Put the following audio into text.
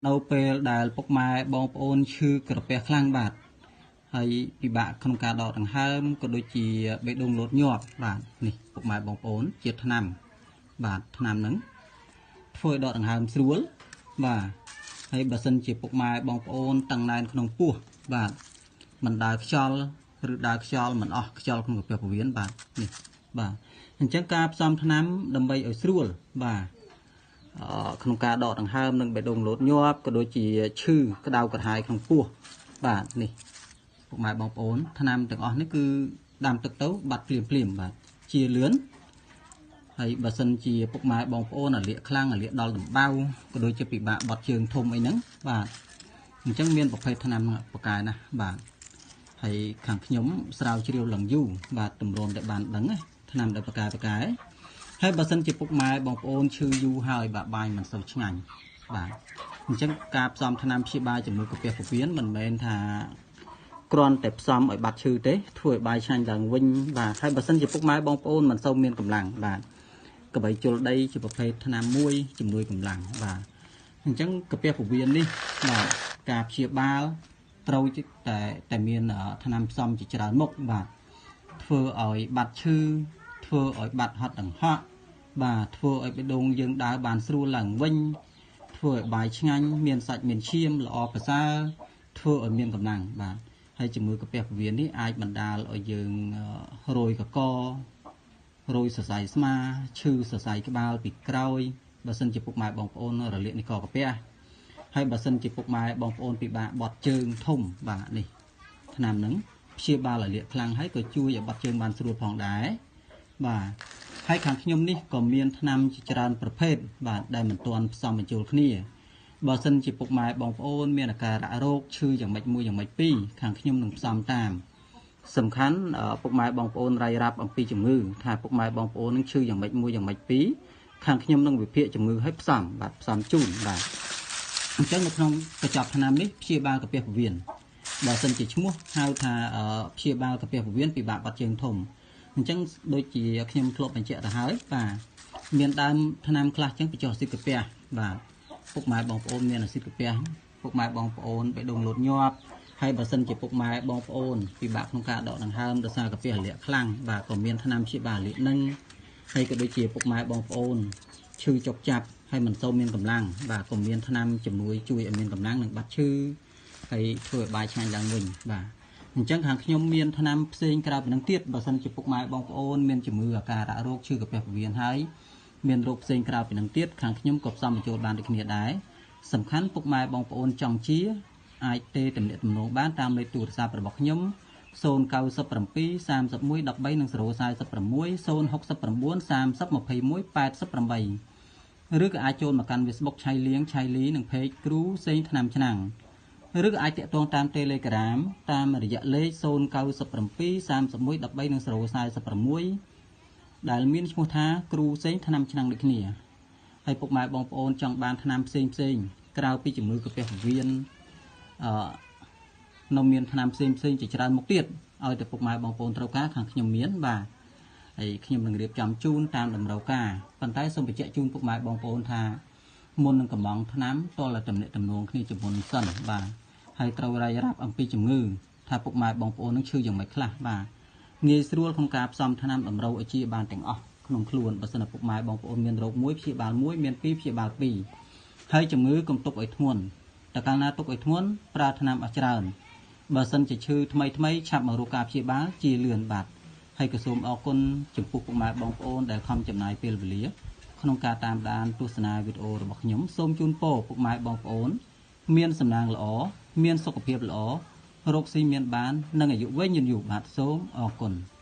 នៅពេលដែលពុកម៉ែបងប្អូនឈឺក្រពះខ្លាំងបាទហើយពិបាកក្នុងការដកដង្ហើមក៏ដូចជាបេះដូងលោតញាប់បាទនេះពុកម៉ែបងប្អូនជាថ្នាំបាទថ្នាំហ្នឹងធ្វើឲ្យដកដង្ហើមស្រួលបាទហើយបើសិនជាពុកម៉ែបងប្អូនតឹងណែនក្នុងពោះបាទមិនដើរខ្យល់ឬដើរខ្យល់មិនអស់ខ្យល់ក្នុងក្រពះពោះវៀនបាទនេះបាទអញ្ចឹងការផ្សំថ្នាំដើម្បីឲ្យស្រួលបាទក្នុងការដកដង្ហើមនិងបេះដូងលោតញាប់ក៏ដូចជាឈឺក្តៅក្រហាយក្នុងពោះបាទនេះពុកម៉ែបងប្អូនថ្នាំទាំងអស់នេះគឺដាំទឹកទៅបាត់ភ្លាមភ្លាមបាទជាលឿនហើយបើសិនជាពុកម៉ែបងប្អូនអាលៀកខ្លាំងអាលៀកដល់ដំបៅក៏ដូចជាពិបាកបត់ជើងធំអីហ្នឹងបាទអញ្ចឹងមានប្រភេទថ្នាំបកែណាស់បាទហើយខាងខ្ញុំស្រាវជ្រាវឡើងយូរបាទទម្រាំតែបានដឹងណាថ្នាំដែលបកែហើយបើសិនជាពុកម៉ែបងប្អូនឈឺយូរហើយបាទបាយមិនសូវឆ្ងាញ់បាទអញ្ចឹងការផ្សំថ្នាំព្យាបាលជំងឺក្រពះពោះវៀនមិនមែនថាគ្រាន់តែផ្សំឲ្យបាត់ឈឺទេធ្វើឲ្យបាយឆ្ងាញ់ឡើងវិញបាទហើយបើសិនជាពុកម៉ែបងប្អូនមិនសូវមានកម្លាំងបាទកបីជុលដីជាប្រភេទថ្នាំមួយជំនួយកម្លាំងបាទអញ្ចឹងក្រពះពោះវៀននេះបាទការព្យាបាលត្រូវតែមានថ្នាំផ្សំជាច្រើនមុខបាទធ្វើឲ្យបាត់ឈឺធ្វើឲ្យបាត់ហត់ដង្ហក់បាទធ្វើឲ្យបេះដូងយើងដើរបានស្រួលឡើងវិញធ្វើឲ្យបាយឆ្ងាញ់មានសាច់មានឈាមល្អប្រសើរធ្វើឲ្យមានកម្លាំងបាទហើយជំងឺក្រពះពោះវៀននេះអាចបណ្ដាលឲ្យយើងរោយកករោយសរសៃស្មាឈឺសរសៃក្បាលពីក្រោយបើសិនជាពុកម៉ែបងប្អូនរលាកនេះកកាពះហើយបើសិនជាពុកម៉ែបងប្អូនពិបាកបត់ជើងធំបាទនេះថ្នាំហ្នឹងព្យាបាលរលាកខ្លាំងហើយក៏ជួយឲ្យបត់ជើងបានស្រួលផងដែរបាទហើយខាងខ្ញុំនេះក៏មានថ្នាំជាច្រើនប្រភេទបាទដែលមិនទាន់ផ្សំបញ្ចូលគ្នាបើសិនជាពុកម៉ែបងប្អូនមានអាការៈរោគឈឺយ៉ាងម៉េចមួយយ៉ាងម៉េចពីរខាងខ្ញុំនឹងផ្សំតាមសំខាន់ពុកម៉ែបងប្អូនរាយរាប់អំពីជំងឺថាពុកម៉ែបងប្អូននឹងឈឺយ៉ាងម៉េចមួយយ៉ាងម៉េចពីរខាងខ្ញុំនឹងវិភាគជំងឺឲ្យផ្សំបាទផ្សំជូនបាទអញ្ចឹងនៅក្នុងកញ្ចប់ថ្នាំនេះព្យាបាលក្រពះពោះវៀនបើសិនជាឈ្មោះហៅថាព្យាបាលក្រពះពោះវៀនពិបាកបាត់ជើងធំអញ្ចឹងដូចជាខ្ញុំធ្លាប់បញ្ជាក់ទៅហើយបាទមានដើមថ្នាំខ្លះចឹងបញ្ចុះអាស៊ីតកាពះបាទពុកម៉ែបងប្អូនមានអាស៊ីតកាពះពុកម៉ែបងប្អូនបេះដូងលោតញាប់ហើយបើសិនជាពុកម៉ែបងប្អូនពិបាកក្នុងការដកដង្ហើមដោយសារកាពះរលាកខ្លាំងបាទក៏មានថ្នាំព្យាបាលរលាកនឹងហើយក៏ដូចជាពុកម៉ែបងប្អូនឈឺចុកចាប់ហើយមិនសូវមានកម្លាំងបាទក៏មានថ្នាំជំនួយជួយឲ្យមានកម្លាំងនិងបាត់ឈឺហើយធ្វើឲ្យបាយឆ្ងាញ់ឡើងវិញបាទអញ្ចឹងខាងខ្ញុំមានថ្នាំផ្សេងក្រៅពីនឹងទៀតបើសិនជាពុកម៉ែបងប្អូនមានជំងឺអាការៈរោគឈឺកាពះពោះវៀនហើយមានរោគផ្សេងក្រៅពីនឹងទៀតខាងខ្ញុំក៏ផ្សំបញ្ចូលបានដូចគ្នាដែរសំខាន់ពុកម៉ែបងប្អូនចង់ជាអាចទេទំនាក់ទំនងបានតាមលេខទូរស័ព្ទរបស់ខ្ញុំ097 31 13និង046 069 30 21 88ឬក៏អាចចូលមកកាន់ Facebook ឆៃលៀងឆៃលីនិង Page គ្រូសេងថ្នាំឆ្នាំងឬក៏អាចតាក់ទងតាម Telegram តាមរយៈលេខ097 31 13និង046ដែលមានឈ្មោះថាគ្រូសេងថ្នាំឆ្នាំងដូចគ្នាហើយពុកម៉ែបងប្អូនចង់បានថ្នាំផ្សេងផ្សេងក្រៅពីជំងឺកាពះពោះវៀននៅមានថ្នាំផ្សេងផ្សេងជាច្រើនមុខទៀតឲ្យតែពុកម៉ែបងប្អូនត្រូវការខាងខ្ញុំមានបាទហើយខ្ញុំនឹងរៀបចំជូនតាមតម្រូវការប៉ុន្តែសូមបញ្ជាក់ជូនពុកម៉ែបងប្អូនថាមុននឹងកំងថ្នាំតលតែទំនាក់ទំនងគ្នាជាមុនសិនបាទហើយត្រូវរាយរាប់អំពីជំងឺថាពុកម៉ែបងប្អូននឹងឈឺយ៉ាងម៉េចខ្លះបាទងាយស្រួលក្នុងការផ្សំថ្នាំតម្រូវឲ្យជាបានទាំងអស់ក្នុងខ្លួនបើសិនពុកម៉ែបងប្អូនមានរោគមួយព្យាបាលមួយមានពីរព្យាបាលពីរហើយជំងឺកុំទុកឲ្យធ្ងន់តែកាលណាទុកឲ្យធ្ងន់ប្រើថ្នាំអស់ច្រើនបើសិនជាឈឺថ្មីថ្មីឆាប់មករកការព្យាបាលជាលឿនបាទហើយក៏សូមអរគុណចំពោះពុកម៉ែបងប្អូនដែលខំចំណាយពេលវេលាក្នុងការតាមដានទស្សនាវីដេអូរបស់ខ្ញុំសូមជូនពរពុកម៉ែបងប្អូនមានសំណាងល្អមានសុខភាពល្អរកស៊ីមានបាននិងអាយុវែងយឺនយូរបាទសូមអរគុណ។